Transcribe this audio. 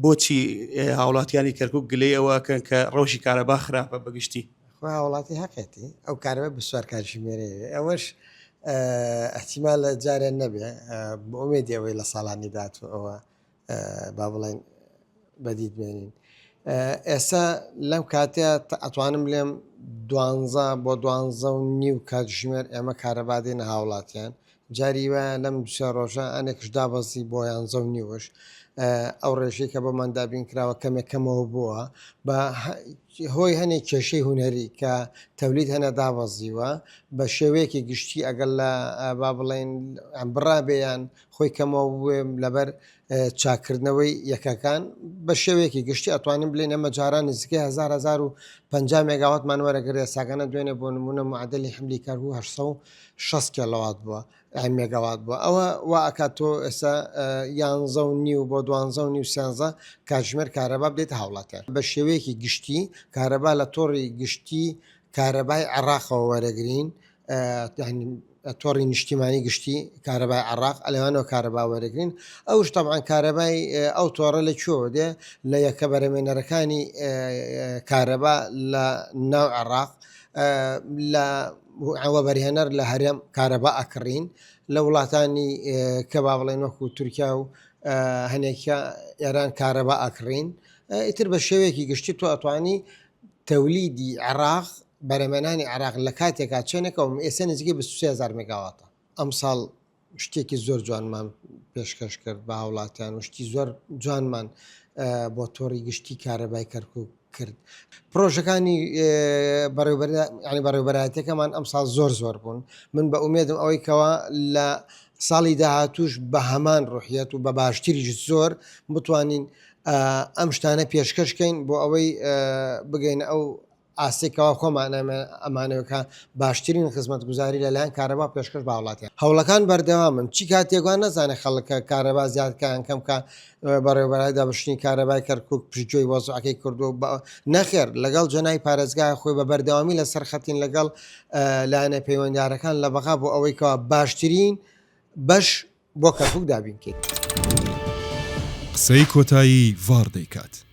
بۆچی هاوڵاتیانی کەرکک گلەی ئەوەکەن کە ڕەوشی کارەبا خراپە بەگشتی؟ خۆ هاوڵاتی هەقێتی ئەو کارەبا 24 کاتژمێرەیە ئەوەش احتیمال جارێ نەبێ بە ئومێدی ئەوەی لە ساڵانی داهاتوو ئەوە با بڵێن بەدید بێنین ئێستا لەم کاتەیە ئەتوانم بلێم دوانزە بۆ دوانزە و نیو کاتژمێر ئێمە کارەبا دێنە هاوڵاتیان جاری وایە لەم دوسێ ڕۆژە ئەنێکش دابەزی بۆ یانزە و نیوش ئەو ڕێژەی کە بۆمان دابین کراوە کەمێک کەمەوە بووە بە هۆی هەنێک کێشەی هونەری کە تەولید هەنە دابەزیوە بە شێوەیەکی گشتی ئەگەر لە با بڵێن بڕابێیان خۆی کەمەوە بووێ لەبەر چاککردنەوەی یەکەکان بە شێوەیەکی گشتی ئەتوانین بلێن ئەمە جاران نزیکەی 1000 1050 مێگاواتمان وەرەگرت ئێستاکانە دوێنێ بۆ نمونە معدلی حملی کەرکوک 860 کێلۆوات بووە یان مێگاوات بووە ئەوە وا ئەکات تۆ ئێستا یانزە و نیو بۆ دوانزە و نیو سیانزە کاتژمێر کارەبا بدەیت هاوڵاتیان بە شێوەیەکی گشتی کارەبا لە تۆڕی گشتی کارەبای عێراقەوە وەرەگرین تۆڕی نیشتیمانی گشتی کارەبای عێراق ئەلێوانەوە کارەبا وەرەگرین ئەوش تەبعەن کارەبای ئەو تۆڕە لە کوێوە دێ لە یەکە بەرەمێنەرەکانی کارەبا لە ناو عێراق لە وەبەرهێنەر لە هەرێم کارەبا ئەکڕین لە وڵاتانی کە با بڵێن وەکو تورکیا و هەنێکە ئێران کارەبا ئەکڕین ئیتر بە شێوەیەکی گشتی تۆ ئەتوانی تەولیدی عێراق بەرهەمهێنانی عێراق لە کاتێکا چەنێکە و ئێستا نزیکەی 23 هەزار مێگاواتە. ئەمساڵ شتێکی زۆر جوانمان پێشکەش کرد بە هاوڵاتیان و شتی زۆر جوانمان بۆ تۆڕی گشتی کارەبای کەرکوک کرد. پرۆژەکانی ینی بەڕێوبەرایەتەکەمان ئەمساڵ زۆر زۆر بوون. من بە ئومێدم ئەوەی کەوا لە ساڵی داهاتووش بە هەمان ڕوحیەت و بە باشتریش زۆر بتوانین ئەم شتانە پێشکەش کەین بۆ ئەوەی بگەینە ئەو ئاستێک کەوا خۆمان ئەمانەوێت کە باشترین خزمەتگوزاری لەلایەن کارەبا پێشکەش بە هاوڵاتیان. هەوڵەکان بەردەوامن، چی کاتێک وا نەزانێت خەڵک کە کارەبا زیاد کە یان کەم کە بەڕێوەبەرای دابەشکردنی کارەبای کەرکوک پشتگوێی وەزعەکەی کردووە و نەخێر لەگەڵ جەنای پارێزگای خۆی بە بەردەوامی لەسەر خەتین لەگەڵ لایەنە پەیوەندیارەکان لە بەغا بۆ ئەوەی کەوا باشترین بەش بۆ کەرکوک دابین کەین. قسەی کۆتایی ڤاڕ دەیکات.